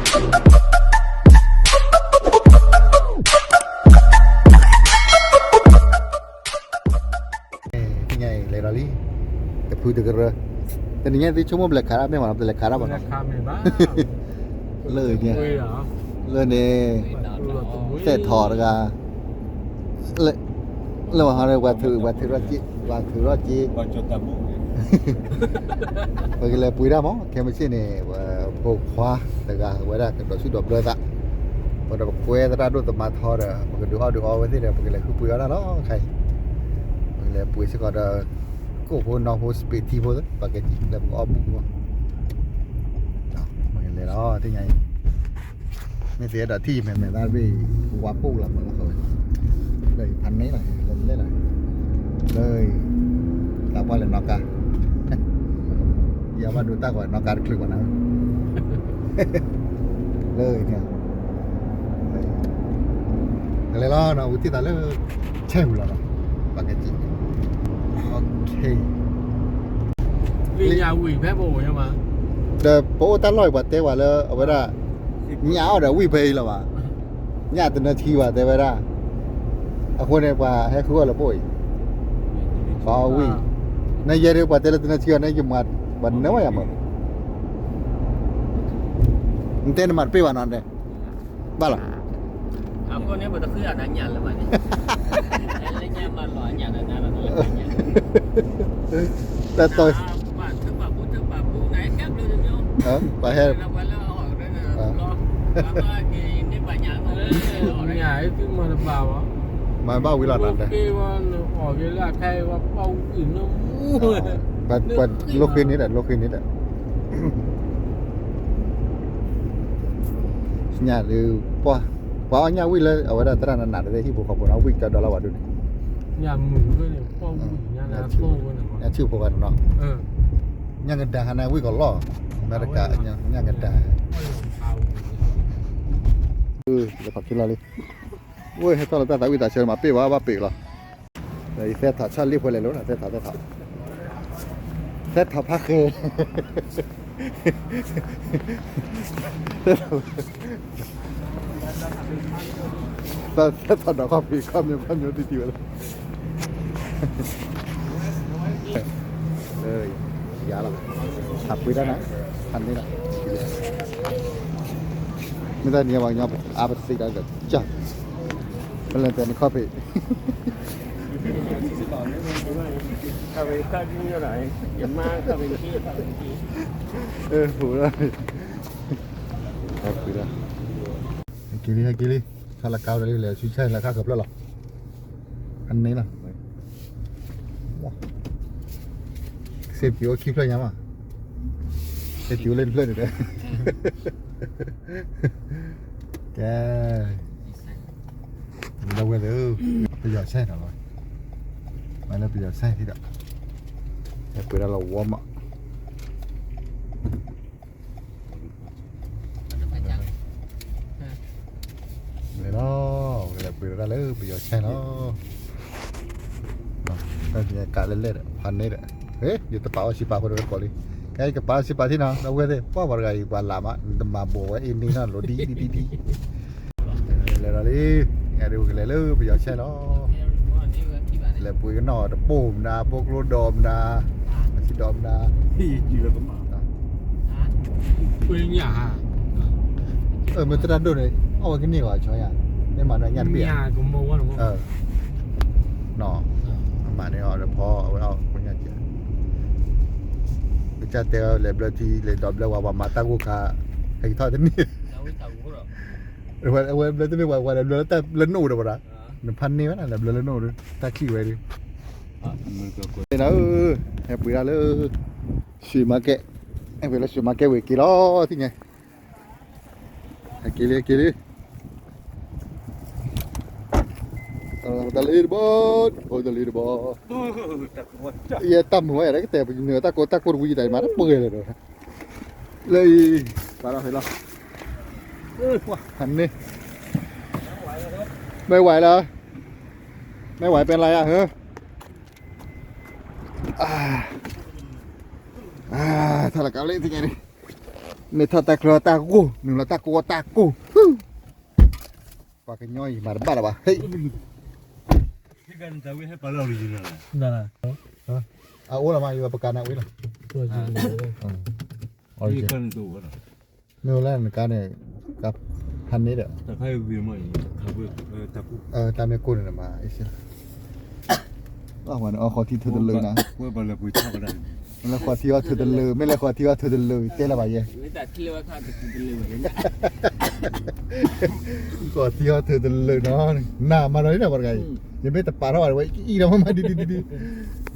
သ့ၣ်ညါအံၤ လဲၤဒီးလံ, တဖုတကရၢ, တနံၤညါသုဆိကမိၣ်ပလဲၤခးဒၣ်မ့ၢ်မးနီၤ, ပလဲၤခါဒၣ်မးနီၤ, လၢန့ၣ်, လၢန့ၣ်, သဲးထီၣ်တဂၤ, လၢပှၤဟီန့ၣ် ပှၤထုး, ပှၤထုးထီၣ်က့, ပှၤထုးထီၣ်က့, ပကလဲၤပှ့ၤတၢ်မး, ခဲမုၢ်ဆ့ၣ်န့ၣ် ပဖိခွါတဂၤဝဲဒၣ်ကဒိးဆူၣ်ဒိးဘျၢသး, ပဒီးပကွဲသရၣ်ဒိၣ်သမါထီဒီး ပကဒုးအီၣ်ဒုးအီဝဲသ့ၣ်ဒီး ပကလဲၤဃုပှ့ၤအီၣ်တၢ်လီၤခဲအံၤ, ပကလဲၤပှ့ၤစ့ၢ်ကီးဒီး ကိၣ်ဖိနီၢ်ဖိစပံးထံဖိသ့ၣ် ပကလဲၤပကအီၣ်ဘူၣ်, ပကလဲၤလီၤသ့ၣ်ညါအံၤ, မ့ၢ်သ့အဲၣ်ဒိးထံၣ်ယမဲာ်မဲာ်သၣ်တဘ့ၣ် ဝါပိၢ်လီၤမးလီၤဃီဝဲ, လၢဖးန့ၣ်လီၤ, လၢလဲၣ်လီၤ, လၢ သးပှၢ်လဲၤနီၣ်ကါ, ယဘၣ်ဒိတၢ်ဂီၤနီၣ်ကါတချုးဘၣ်နၤ, လၢန့ၣ် ကလဲၤလီၤနီၤ, ဝံၤတံၢ်သးလၢ ဆဲပူၤလီၤနီၤ, ပကက့ၤ, လံာ်ညၣ်ဝံာ်ဖဲပအိၣ်ညါမး, ဒီးပအိၣ်တၢ်လီၢ်အံၤ ပှၤတဲဝဲလၢအဝဲဒၣ် ညၣ်အီၣ်ဒီးဝံၣ်ဖဲအံၤလီၤဘၣ်, ညၣ်တနၢထံဘၣ်တဲဝဲဒၣ်, အဃိန့ၣ် ပှၤဟဲဃုအီၣ်လၢပအိၣ်အံၤ, ပှၤအီၣ်ဝံၣ်, နယဲဒၣ်ပှၤတဲလၢတနၢထံအီၤန့ၣ် ယမၤဘၣ်နၢဝဲယၤမး, နတဲနမၤတပ့ၢ်ဘၣ်နီၤ, ဘၣ်လီၤ တၢ်တီ, ပှၤဟဲ, မၤဘၣ်ဝံၤလီၤနၤ, ပှၤလိာ်ဃ့န့ၣ်ဒီး လိာ်ဃ့န့ၣ်ဒီး ညၣ်ဒုး, ပှၤအီၣ်ညၣ်ဝံၣ်လၢအဝဲဒၣ်သရၣ်နးနးတသ့ၣ်ဟံၣ်ဖိဃီဖိနီၤ, ဝံၣ်ကၠီဒီလီၤဝဲဒၣ်န့ၣ်, ညၣ်ဆူၣ်ဖိဂၤတနီၤ, ညၣ်ကဒါဟါန့ၣ်ဝံၣ်ကီးလီၢ်, အမဲရကၤညၣ်ကဒါ, လဲၤခီၣ်ခံလီၤလံ, ဝဲဟဲထီၣ်လၢတၢ်သးဝံၣ်သးဆၢမးပ့ၢ်ဘၣ်ဘၣ်ပ့ၢ်လီၤ, ဒီးယသဲထီၣ်ဆၣ်လံၣ်ဖိလဲၤလိၤနီၤ, သဲထီၣ်သဲထီၣ်, သဲထီၣ်ဖးဃဲ သဲထီၣ်ဒီးခီၣ်ဖံးခီၣ်မၠိခီၣ်မၠိတံၢ်တံၢ်ဝဲလီၤ, ယၤလီၤ, ဟးပှ့ၤတၢ်နၤ, ဟးန့ၣ်လီၤ, မ့ၢ်တၢ်နံၤပှၤကညီအါပသ့တၢ်ဒီးကၢ်, ပလဲၤတဲနခီၣ်ဖံး ဟဲက့ၤလံ ဟဲက့ၤလံ, ထီၣ်လၢကါဒီးလံ လဲၤဆူဆဲလဲၤခါကဖျၢၣ်လီၤ, အန့ၣ်လီၤ, စ့ပျံၤအိၣ်ခံဖျၢၣ်ညါမး, စ့ပျံၤအိၣ်လၢတဖျၢၣ်န့ၣ်ဒီး, ကဲ ဒီပုၢ်ဝဲၢ်သ့ၣ်ဧၢ, ပယီၤဆဲၣ်နီၤလီၤ, မ့ၢ်လၢပယီၤဆဲၣ်ထံဒီး, ဟဲပှ့ၤဒၣ်လီၤဝီမး, လဲၤလီၤ, လဲၤပှ့ၤဒၣ်လၢပယီၤဆဲၣ်လီၤ, တၢ်ကလဲၣ်ဒီး ဖးန့ၣ်ဒီး, ယတပာ်အီၣ်စံးပာ်ဖိတကိးလံ, ကဲယကပာ်အီၣ်စံးပာ်ထံနီၤ ဒီပုၢ်ဝဲၢ်သ့ၣ်, ပှၤပှၤတဂၤအံၤ ပှၤလၢ်မး နတမၤဘိးဝဲအ့န့ၣ်နီၤ လိၤဒံဒံဒံဒံ လဲၤလီၤလံ, ယဒုးကလဲၤလၢပယီၤဆဲၣ်လီၤ, လဲၤပှ့ၤကနီၣ်တပိၢ်မနုၤ ပိၢ်ကျိဒီးမနုၤ, အထံဒီးမနုၤ, မ့ၢ်သရၣ်ဒိၣ်န့ၣ် အီၣ်ဝဲကန့ၢ်ဂီၤဆီယၤ, မ့ၢ်မၤနၢၤညၣ်တဘ့ၣ်ဧါ, နီၤ, အမၤန့ၢ်အီၤဒီးဖီအဝဲအီၣ်ဖိညၣ်ကဲ, ကစၢ်တဲလဲၤဘျၢထံ လဲၤဒိးဘျၢဝဲ ပှၤမၤတၢ်ဂိၢ်ခါ, ဟဲက့ၤထီၣ်တန့ၢ် အဝဲဘျၢတန့ၢ်ဝဲ ပှၤလဲၤဘျၢလၢတၢ်လၢနအိၣ်ဒီးပှၤဒီး, နဖးန့ၢ်ဝဲဒၣ် လဲၤဘျၢလၢနအိၣ်ဒီး တၢ်ချံၣ်ဝဲဒီး, ဟဲပှ့ၤဒၣ်လၢ ရွှေမါကဲ, ဟဲပှ့ၤလၢ ရွှေမါကဲဝံၤက့ၤလီၤ သ့ၣ်ညါ, ဟဲက့ၤလံ ဟဲက့ၤလံ, တၢ်လ့တဘီ, တၢ်လ့တဘီ, ယဲတၢ်မုာ်ဝဲယၤ ကတဲပနၢၤတၢ်ကိး တၢ်ကိးတဝံၤတၢ်မၤတပှဲၤလၢၤဒီး လၢအံၤ ပာ်ထီၣ်ဖဲလီၤ, ဟးန့ၢ်, မ့ၢ်ဝဲလီၤ, မ့ၢ်ဝဲပဲလါယၤဟၢ, ထီၣ်လၢကါလံ သ့ၣ်ညါန့ၣ်, မ့ၢ်ထီၣ်တၢ်ချၢတၢ်ဂိၢ် နုာ်လီၤတၢ်ကိးတၢ်ကိၢ်, ပှၤကညီအံၤမၤတဘၣ်လၢၤဘၣ်, ဟဲ, အအိၣ်လီၤမး ယဝဲပကါန့ၣ်ဝံၤလီၤ, မ့ၢ်လၢနကါန့ၣ်, ကါဖးန့ၣ်ဒီး, တၢ်မ့ၢ်ကိၢ်န့ၣ်မး, အီၣ်ဃီထံထုးတလၢနၤ, မ့ၢ်လဲၤဃီထံအီၣ်ထုးတလၢ, မ့ၢ်လဲၤဃီထံအီၣ်ထုးတလၢ တဲလၢၤဘၣ်ယဲ, ဃီထံအီၣ်ထုးတလၢနီၤ, နမၤဒီးန့ၣ်ဒီးပှၤတဂၤအံၤ, ယမ့ၢ်တပာ်ထီၣ်ဘၣ်ဝဲ အံၤဒီးမ့ၢ်မၤဒ်ဒ်ဒ်ဒ်,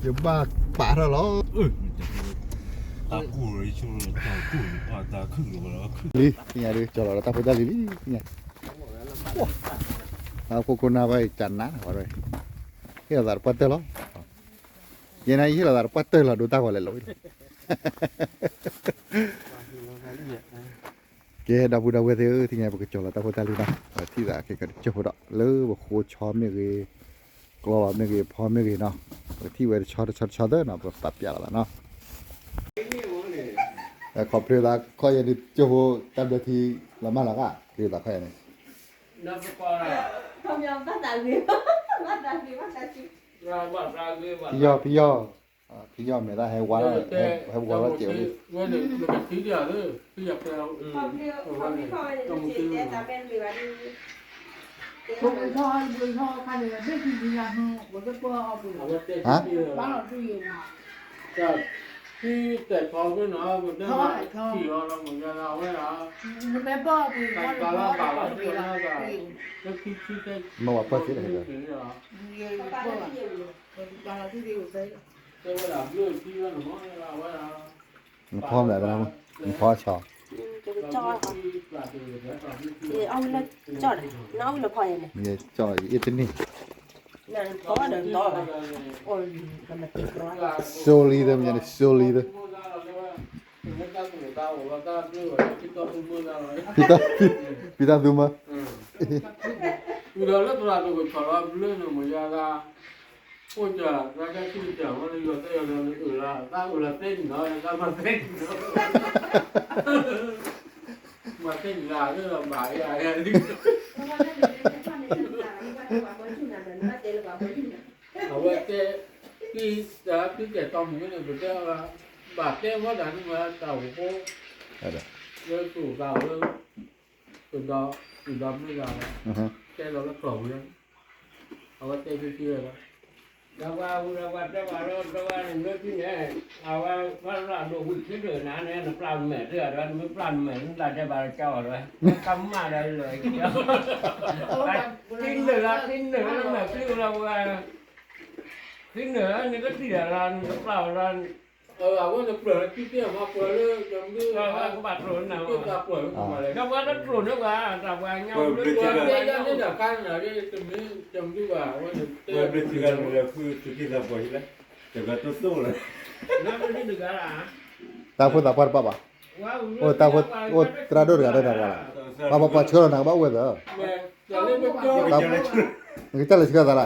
ယဘၣ်ပာ်ထီၣ်လီၤ လံ, သ့ၣ်ညါဒုး ကၠီၤလီၤဒီးတၢ်ဖိတၢ်လံၤလံ, သ့ၣ်ညါ, အခိၣ်ခိၣ်နၢ်ဘၣ်အံၤ ကနၣ်ဝဲ, ဟ့ၣ်လီၤသးတပှၢ်တၢၢ်လီၤ, ယဲန့ၣ် ယဟ့ၣ်လီၤသးတပှၢ်တၢၢ်လီၤ ဒိတၢ်ဂီၤလဲၤလီၤဝဲလီၤ, ကဲ ဒီပုၢ်ဒီဝဲၢ်သ့ၣ်ဧၢ, သ့ၣ်ညါ ပကကၠီၤလီၤတၢ်ဖိတၢ်လံၤနီၤ, ပထံၣ်သးခဲကတကၠိၢ်ဖိဒီး လၢပဃိဆီမ့ၢ်ဂ့ၤ, ကျီဘၣ်မ့ၢ်ဂ့ၤ, ဖီမ့ၢ်ဂ့ၤနီၤ, ပကထံၣ်ဝဲတဆီတဆီတဆီသၢနီၤ, ပကပာ်ပျးလီၤသးနီၤ, ခီဖျိသးခီယဲဒုး ကၠိၢ်ဖိတၢ်ဘျၢထံလီၤမၢ်လီၤဂာ် ဖျိသးခီယဲန့ၣ်, ဖံယီၢ် ဖံယီၢ်, ဖံယီၢ်မဲာ်သၣ်ဟဲဝါထီၣ်, ဟဲဝါထီၣ်စဲးဝဲလံ, ဟါ, မ့ၢ်ဝဲပၢၢ်သ့လီၤ, နဖီမလဲၣ်, နဖီဆီ, ကၠီ, အ့ၣ်တန့ၢ်, စိလံသၢ မ့ၢ်န့ၣ် စိလံသၢ, ဖံတၢ်သူမၢ, ဝံၤဒီးလၢသရၣ်ဒိၣ်ကဆီၣ်လီၤဘျၢန့ၣ် မ့ၢ်ယါသး, အိၣ်ကၢ်သးကဆံတၢ်မ့ၢ်လၢယွၤသဲယွၤလၢအုၣ်လၢ သးအုၣ်လၢသဲနံၣ်နီၤ သးမၤသဲနံၣ်နီၤ, မၤသဲနံၣ်လၢလၢဘၣ်ယါယါလံ, အဝဲတဲ, တၢ်ဖံးတဲာ်တီမုၢ်န့ၣ် ပတဲ, ဘၣ်တဲဝဲဒၣ်န့ၣ်မ့ၢ်တၢ်အိၣ်ဃိ, လၢသူၣ်သးလၢ, တဒီ, တဒီမ့ၢ်ဂၤ, တဲလီၤလၢကျီၢ်ပူၤလၢ, အဝဲတဲဖံဖံဝဲလီၤ, ဒီးပှၤဝံၤဒီးပှၤတဲပှၤလၢ တဲဝဲန့ၣ်လၢဖံန့ၣ်, အဝဲ ပှၤလၢအဒိၣ်ဝံၤခံဒၢၣ်နၤန့ၣ် နပျၢ်မဲာ်တဂၤဒီး နမ့ၢ်ပျၢ်မဲာ် နတၢ်ဒဲးဘးတကၢအီၤဒီး, ကမၣ်ဒီးလၢာ်ခံ, ခံနၢၣ်လီၤ ခံနၢၣ်လီၤ မဲာ်ဖံအိၣ်လီၤပှၤ, ခံနၢၣ်လီၤနကထံၣ်တၢ်လီၤ နတပျၢ်အီၤလီၤ, အဝဲန့ၣ်ပျၢ်လၢခံသ့ၣ်မၤပျၢ်လၢ ကဘၣ်တြိာ်န့ၣ်, ဒီးပှၤတတြိာ်န့ၣ်ပှၤ တၢ်ပှၤညါ, တမ့ၢ်တမုၢ်ဘၣ် အဝဲန့ၣ်တဲ, တဂၤတသိးလီၤ, တၢ်ဖိသၣ်ပှၢ်တဘၣ်ဘၣ်, အိၣ်တၢ်ဖိ, အိၣ်သရၣ်ဒိၣ်တဂၤတဂၤလီၤ, ပှၤပှၤဆှၢလီၤနၤကဘၣ်အိၣ်ဝဲသၢ, နကစၢ်လဲၤဆှၢသးလီၤ,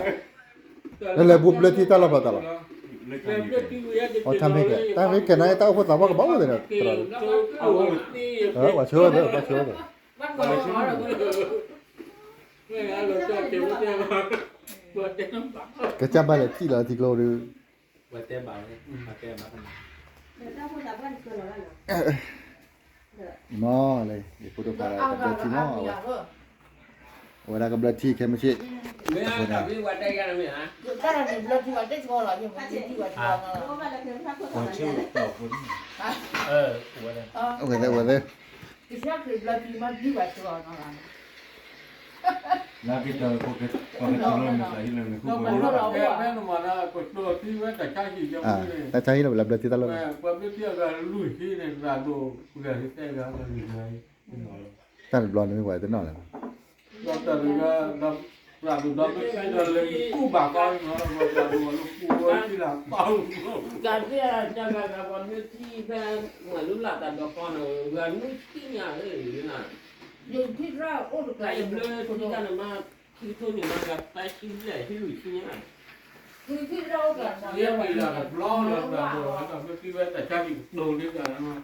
နလဲၤဘျၢထံတၢ်လီၢ်ဖျီသးလီၤ, အီၣ်တၢ်မ့ၢ်ကဲ, တၢ်မ့ၢ်ကဲနၤ တၢ်အိၣ်ဖှိၣ်သးပှၢ်ကဘၣ်အိၣ်သ့ၣ်ဒီး, ပှၤဆှၢဝဲသၢ ပှၤဆှၢဝဲသၢ, ကစၢ်ဘၣ်လဲၤထံၣ်လီၤထံကျိဒုး, မ့ၢ်လၢ ယဖိဒိၣ်ခွါဒီးကဘျၢထံမ့ၢ်ဝဲ, အဝဲဒၣ်ကဘျၢထံခဲမုၢ်ဆ့ၣ်, အဝဲသ့ၣ် အဝဲသ့ၣ်, တၢ်ဆါဟံၣ်လၢပလၢဘျၢထံတၢ်လီၢ်, တၢ်တဘျီန့ၣ်မ့ၢ်ပှၤတနီၣ်လၢၤဘၣ်, ကးသ့ၣ်တၢ်ဂၤဂၤပှၤမ့ၢ်ထံၣ်ဖဲ မၤလူလၢ်တၢ်ဒီးကီန့ၣ် ဂၤနုၢ်ထံၣ်ညါလၢနၤ, ယထံၣ်တၢ်အိၣ်တကျါ ယဘျၢထံတၢ်န့ၣ်မး, ထံကထိန့ၣ်မး ဂၤတၢ်ဆံဘျဲၣ်ဟံးလွံၢ်ဆံညါ, ယထံၣ်တၢ်အိၣ်တကျါ မၤလူလၢ်တၢ်ဒီးကီ မ့ၢ်ထံၣ်ဖဲတၢ်ဆါဟံၣ်ကတိၤလံတၢ်န့ၣ်မး,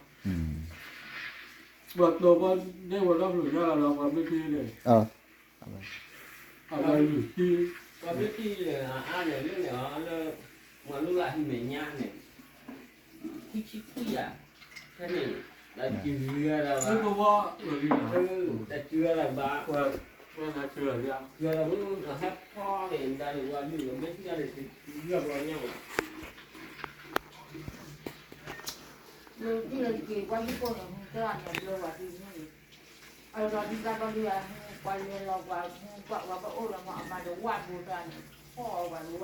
ပှၤတိၤပှၤဒဲဝဲဒီဖျိၣ်ညါလီၤဒီးပှၤဘျၢထံန့ၣ်, အဝဲလူၤထံ, ပှၤဘျၢထံန့ၣ် အါန့ၣ်လၢန့ၣ်လၢ မၤလိလၢဟံၣ်မဲာ်ညါန့ၣ် ခွံဆံခွံယၤ, ဖဲန့ၣ် တၢ်တုၤဝဲဒၣ်ဘၣ်, တၢ်တုၤဝဲဒၣ်ဘၣ်, တုၤဝဲဒၣ်ဘၣ်, ဟဲဖီန့ၣ် ဒၣ်ဝဲဒၣ် မ့ၢ်တုၤဒၣ်န့ၣ် တုၤဝဲဒၣ်ဘၣ်ညါဘၣ်. လၢတံၢ်လၢတက့ၤ ပှၤဟံၣ်ဖိန့ၣ် မူတၢ်န့ၣ် ဘျၢဝဲဒၣ်န့ၣ်, အလီၤဒ်တၢ်ဘၣ်ဒုး ပှၤလဲၤလီၤပှၤ ပှၤပအိၣ်လီၤမး အမၤဒီးဝၣ်ဘိတၢ်န့ၣ် ဖီဝဲဒၣ်ဝဲ,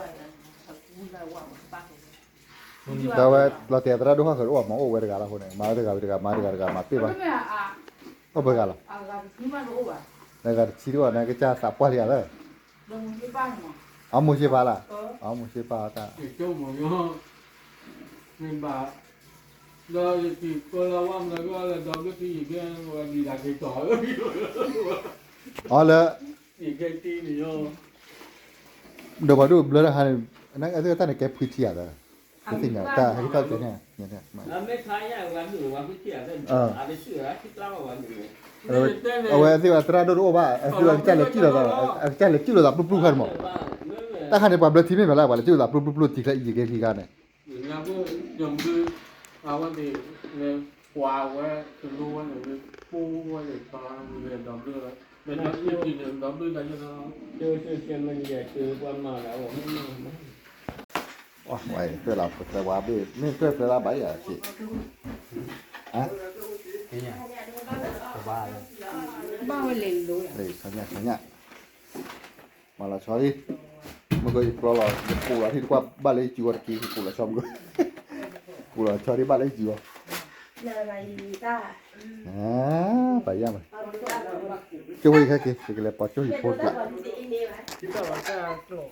ထကူလၢဝၣ်ဝဲဘၣ်, တၢ်ဝဲလီၤတဲာ်သရၣ်ဒိၣ်ဟီၣ်ဃၢၤတအိၣ် မၤအိၣ်ဝဲတဂၤလီၤအဃိန့ၣ် မၤဝဲတဂၤဝဲတဂၤ မၤတဂၤတဂၤ မၤပ့ၢ်ဘၣ်, အိၣ်ပှဲၤဂၤလီၤ, တဂၤတဆံတအိၣ် နကစၢ်သးပှၢ်လံဧါလၢ အမိၢ်စ့ပၢ်လၢ, အမိၢ်စ့ပၢ်တၢ်, အီလၢ ဒီးပှၤဒိၣ်ဘျၢတဟါန့ၣ် အသုတၢ်န့ၣ်ကဲဖှံထံဧါသၢ, ကသ့ၣ်ညါတၢ်ဟဲက့ၤထီၣ်ကဲန့ၣ်, အဝဲအသုအသရၣ်ဒိၣ်တအိၣ်ဘၣ် အသုအကစၢ်လဲၤကံၣ်လိာ်သး, အကစၢ်လဲၤကံၣ်လိာ်သးပျုၢ်ပျုၢ်ခါန့ၣ်မး, တၢ်ခါန့ၣ် ပှၤဘျၢထံမ့ၢ်မးလၢ ပှၤလဲၤကံၣ်လိာ်သးပျုၢ်ပျုၢ်ပျုၢ် တံၤချါအံၤယကဲခံခါန့ၣ် ဝဲလၢပှဲၤလၢဘၣ်ယၤက့ၤ, ဘၣ်ဝဲလဲၤလိၤ, မၤလီၤဆီဒံး, မ့ၢ်ကယကျီလီၤ ယကိးလီၤထံတကွၢ်ဘၣ်လၢယစုဝဲတက့ၢ် ယကိးလီၤဆီမ့ၢ်က, ကိးလီၤဆီဒံးဘၣ်လၢယစုဝဲ, ပယၢ်မး, ကၠိဝဲခဲက့ၤ ယကလဲၤပိာ်ကၠိဟံၣ်ဖိတကျး,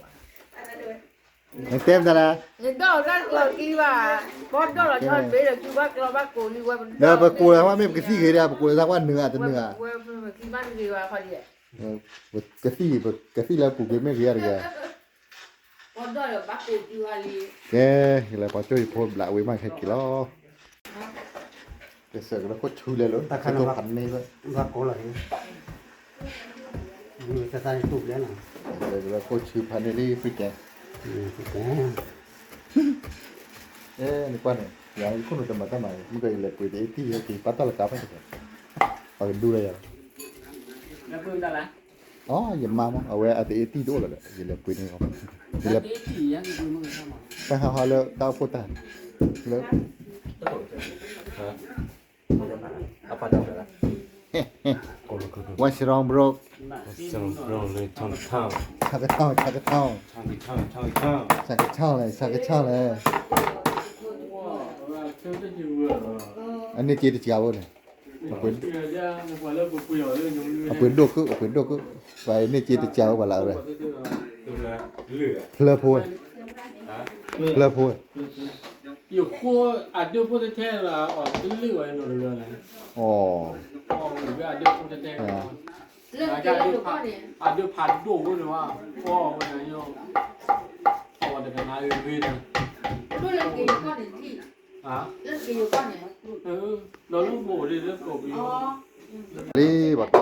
နတဲမတၤလဲၣ်, နဒီးတၢ်ကျီၤကံဘၣ်, ဘီဒီးလီၤဆီတဘ့ၣ်ဒီး ကဘၣ်ကျီဘၣ်ကိးလံဝဲ, ဒီးပကိးလီၤဝဲမ့ၢ်ပကသံၣ်ဂ့ၤဒၣ် ပကိးလီၤသးကွၢ်နုာ်အတနုာ်ဧါ, ပကသံၣ်ဂ့ၤ ပကသံၣ်လၢပူၤကွံာ်မ့ၢ်ဂ့ၤဧါတဂ့ၤ, ကဲ, ယလဲၤပိာ်ကၠိဟံၣ်ဖိဘျးဝံၤမးခဲက့ၤလီၤ, ကစၢ်ကလၢခိၣ်ဆူလဲၤလၢ တၢ်ခါန့ၣ်ဘၣ်, ဘၣ်ကိးလီၤ, ကစၢ်ကလၢခိၣ်ဆူဖးန့ၢ်လံ ဖုကဲ နကွၢ်န့ၣ် ယၤယခိၣ်နူာ်တမၤတၢ်မၤ မ့ၢ်ကယလဲၤပှ့ၤတအ့ၣ်တံၢ် ယက့ၤပာ်တၢ်လၢကါဖဲတကဲ, ပှၤကဒူလၢယၤ, အီ ယမါမ့ၢ် အဝဲအတအ့ၣ်တံၢ်တအိၣ်လၢၤဒီး ယလဲၤပှ့ၤန့ၢ်အီၤ, ယလဲၤ, တၢ်ဟးဟီလၢတၢ်အိၣ်ဖှိၣ်တၢ်, လၢ What's wrong, bro? What's wrong, bro? လဲၤထီၣ်ကထီၣ်, ထီၣ်ကထီၣ်, ထီၣ်ကထီၣ်, ထီၣ်ကထီၣ်လဲၣ်, ထီၣ်ကထီၣ်လဲၣ်, အန့ၢ်က့တစှၤဝဲန့ၣ်, အပှ့ၤဒိၣ်ခုၣ်, အပှ့ၤဒိၣ်ခုၣ်, ပှၤန့ၢ်က့တစှၤဝဲပှၤလၢအဝဲ, ဖျၢဖိဝဲ, ဖျၢဖိဝဲ ယဃိအဒၢးဖိတထဲလၢအီၤတလ့ၢ်ဝဲနီတဂၤလဲၣ်, အီၤဝဲအဒၢးဖိတထဲ, အဒၢးဖးဒိၣ်ဖိန့ၣ်ဝဲ, ဖီအီၤဝဲန့ၣ်, အီၤတကနါဂ့ၤဂ့ၤန့ၣ်, လၢက့ၤယကီၢ်န့ၣ်, လၢက့ၤယကီၢ်န့ၣ်, ဒီးလၢဘိၣ်ဒ်လၢကိးပယီၤ လံ ပှၤ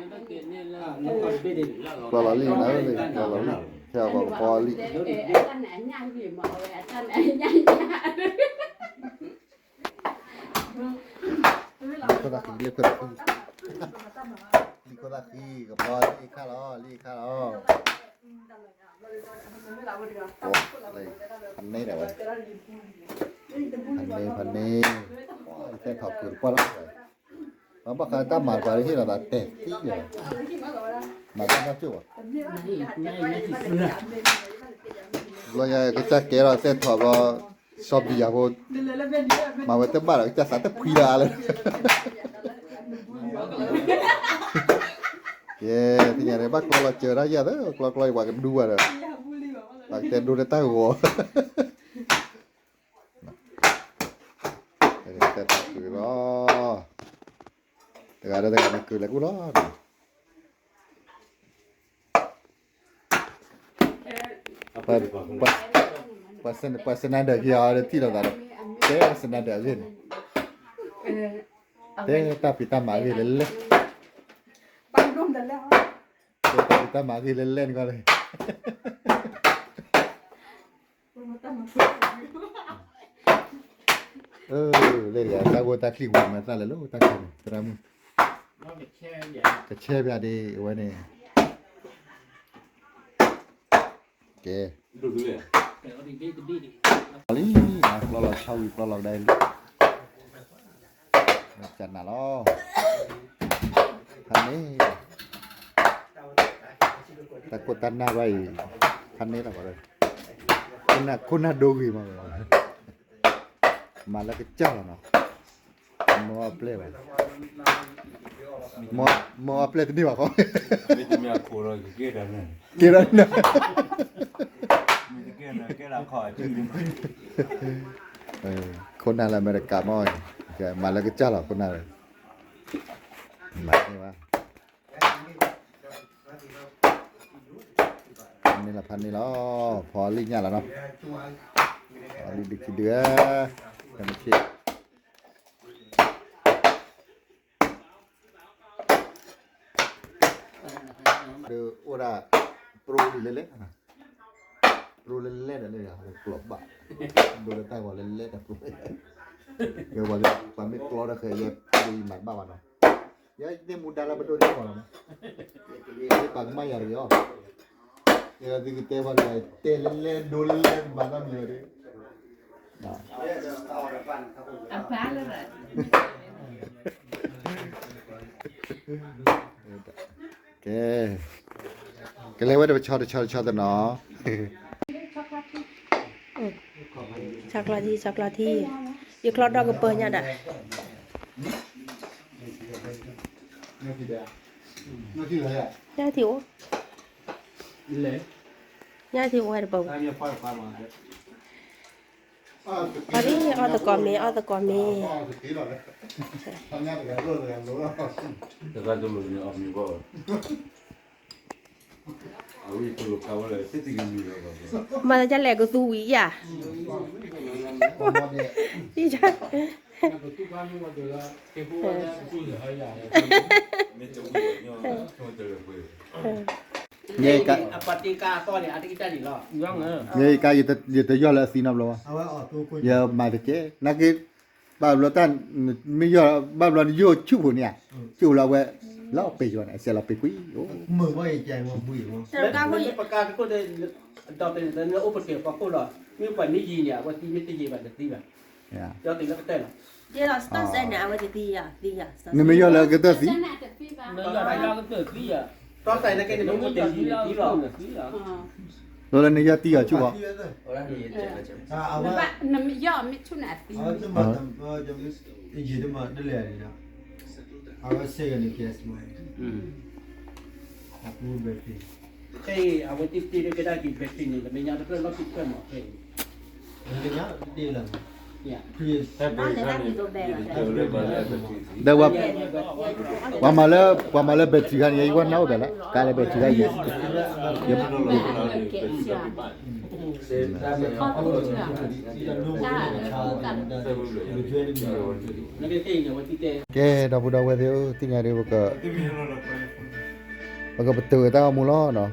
ကျီလီၤလံ, ကျီလီၤလံ, ကျီလီၤလံ, ထဲအပှၤကပီၤလံ, လံခိၣ်သၣ်ဃံ, လံခိၣ်သၣ်ဃံ, လံခိၣ်သၣ်ဃံ, ကပီၤလံခါလီၤ, လံခါလီၤ, ဖနဲဒၣ်ဝဲ, ဖနဲ, ဖနဲ, ယတဲထီၣ်ကုၢ်တပှၢ်လီၤ, ဘၣ်ဃးတၢ်မၤတပှၤလၢဟ့ၣ်လီၤသးတဲာ်သံလီၤ, မၤတၢ်ဘၣ်ကၠိၣ်ဘၣ်, ဘျီယကစၢ်ကဲထီၣ်တဲထီၣ်ဘျီ, စီၤဘံယၤဖိ, မၤဝဲတဘၣ်ဒီး ကစၢ်သးတဖှံလၢအါလၢ ကဲ, သ့ၣ်ညါန့ၣ် ဘၣ်ကျီလီၤစၢၤတၢ်ယၤသၢ ကျီကျီပှၤကဒူဘၣ်ဒီး, ပှၤကတဲဒိတၢ်ဂီၤ, တဲတၢ်ကုၢ်လီၤ, တဂၤဒီးတဂၤန့ၣ်ကုၢ်လဲၤကူၣ်လီၤ. ပှၤစနၢၤဒၢးက့ၤအီၤဒီးထံၣ်လိာ်သးဒီး, ကဲစနၢၤဒၢးအဂ့ၢ်န့ၣ်, အ တဲတၢ်ဖံးတၢ်မၤဂ့ၤလဲၣ်လဲၣ်, တဲတၢ်ဖံးတၢ်မၤဂ့ၤလဲၣ်လဲၣ်န့ၣ်ကီးလၢ လၢတဂၤတၢ်ဂိၢ်တၢ်ချံဝံၤမၤသးလၢလၢတၢ်ခါန့ၣ် သရၣ်မုၣ် ကဆဲပၠးဒ်အဝဲန့ၣ် ကဲ လံ ကျီလီၤဆီဝံၤကျီလီၤကဒါလံ ကနၣ်လီၤ ဖးန့ၣ် တၢ်ကိၢ်တၢ်နၢ်ဘၣ်အံၤ ဖးန့ၣ်လီၤ ခိၣ်နၢ်ဒိဂ့ၤမး မၤလၢကစၢ်လီၤနီၤ မ့ၢ်အပျဲၢ်ဘၣ် မ့ၢ်အပျဲၢ်တန့ၢ်ဘၣ်ဃီ မ့ၢ်တမ့ၢ်အခိၣ်ဒီးကကဲတၢ်န့ၣ် ကဲဒီးန့ၣ် မ့ၢ်တကဲန့ၣ်ကဲဒၣ်ခီၣ်အစု ခိၣ်နၢ်လၢအမဲရကၤမး မၤလၢကစၢ်လီၤ ခိၣ်နၢ်လၢ မၤန့ၢ်ဘၣ် ဖးန့ၣ်လီၤ ဖးန့ၣ်လီၤ ဖီလံညၣ်လီၤနီၤ ဖီလံဒုးခံဒုး ကမ့ၢ်ဆ့ ဒီးအိၣ်ဒၣ် ပရိလဲၤလဲၤ ပရိလဲၤလဲၤဒီးန့ၣ် ကျီၢ်ဘၣ် ဒိလၢတၢ်ဂီၤလဲၤလဲၤဒီးပရိ ကဲဝဲလၢ ပှၤမ့ၢ်ကျီဒီးဃဲၤ ယဲယမၤတဘၣ်ဘၣ်နီၤ ယဲသ့ၣ်မူဒါလၢပဒိၣ်န့ၣ်ဂီၤလီၤမး ယပာ်ကမၣ်ယၤတဂ့ၤအီၤ ယဲသုကတဲဘၣ်လၢ တဲလဲၤလဲၤ ဒိလဲၤလဲၤမၤတၢ်မံၤဝဲဒၣ် အဘၣ်လၢ ကဲ ကလဲၤဝဲတပဆီတဆီတဆီတနီၤ ဆီချီထံ ဆီချီထံ ယချီဒီကပၢညါဒၣ် ညၣ်ထံအိၣ် ညၣ်ထံအိၣ်ဝဲတပၢ အီၣ်လံ အီၣ်သကိးမ့ၤ အီၣ်သကိးမ့ၤ တဂၤတလိၣ်တဂၤလိၣ်လီၤ မၤသးဒ်လဲၣ်ကသူဝံၤယၤ မ့ၢ်တဝံၤဘၣ်ညီ အပှၤတ့ကါအသီန့ၣ် အတကံတၢ်န့ၣ်လီၤ မ့ၢ်ကါ ယတယီၢ်လၢအသံနီတဘျီဘၣ် ယမၤတကဲ နာ်က့ ဘၣ်ဘျီတၢ် မ့ၢ်ယီၢ် ဘၣ်ဘျီနယိၣ်ဆူၣ်ဖိန့ၣ်ဧါ ဆူၣ်လီၤဝဲ လီၤပ့ၤယီၤန့ၣ် အစဲးလီၤပ့ၤကွံာ် ပကါတခိၣ်ဒီး ဒီးပကအိၣ်ပကဲၢ်ပှၤခိၣ်လီၤ မ့ၢ်ပှၤမ့ၢ်ယံၤန့ၣ် အဝဲသံမ့ၢ်တယံၤဘၣ်တသံဘၣ် ဒီးသံလၢကတၢၢ်လီၤ နမ့ၢ်ယီၢ်လၢကတၢၢ်သံ တီၢ်သးနာ်ကတၢၢ်သံယၤ တီၢ်သးနာ်က့န့ၣ် နအိၣ်တ့ၢ်သံလီၤ လၢနယီၢ်တံၢ်အီၤဆူၣ်ဘၣ် နမ့ၢ်ယီၢ်မ့ၢ်ဆူၣ်န့ၣ်အသံ အဝဲစ့ၢ်ကီးန့ၣ် ကဲစမး အပူၤ battery ခဲအံၤ အဝဲသ့ၣ်တ့ၢ်ကဒါက့ၤ battery န့ၣ် လၢမဲာ်ညါတဖျၢၣ်လီၢ်ခံတဖျၢၣ်မး ခဲအံၤ လၢမဲာ်ညါတ့ၢ်လီၤ ဒီးပှၤမၤလၢ ပှၤမၤလၢ battery ခါန့ၣ် ယဝဲနၢ်အိၣ်ဘၣ်လၢ ကါလၢ battery ခါအံၤ ကဲ ဒီပုၢ်ဒီဝဲၢ်သ့ၣ်ဧၢ သ့ၣ်ညါဒ် ပက ပကပတုာ်တၢ်ဂီၤမူလီၤနီၤ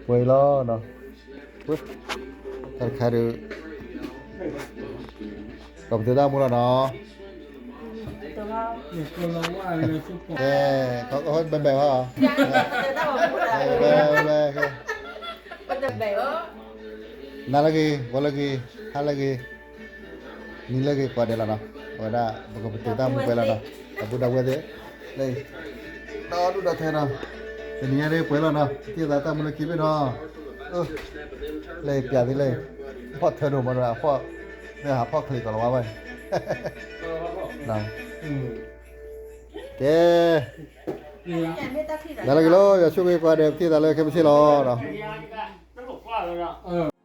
ပှဲၤအံၤလီၤနီၤ တၢ်တခါဒ် ပကပတုာ်တၢ်ဂီၤမူလီၤနီၤ ကဲ ဘဲဘဲဟီ ဘဲဘဲ နၤလၢဂ့ၤ ဂီၤလၢဂ့ၤ ဟါလၢဂ့ၤ နံၤလၢဂ့ၤ ကိးဂၤဒဲးလီၤနီၤ အဝဲဒၣ် ပကပတုာ်တၢ်ဂီၤမူပှဲၤလီၤနီၤ ဒီပုၢ်ဒီဝဲၢ်သ့ၣ် လၢ ဒီဒူၣ်ဒီထၢနီၤ တနံၤညါဒ်ပှဲၤလီၤနီၤ တ့ၢ်သးတၢ်မူလၢခံဘ့ၣ်နီၤ လၢပျးသ့လၢ ဖီၣ်ထၢဒိၣ်မးဒီး အဖီၣ် လၢဟးဖီၣ်ချ့ကီးလီၤဝဲဘၣ် ကဲ နၤလၢဂ့ၤလီၤ ယွၤဆိၣ်ဂ့ၤကိးဂၤဒဲး ပထံၣ်သးလၢခဲမုၢ်ဆ့ၣ်လီၤနီၤ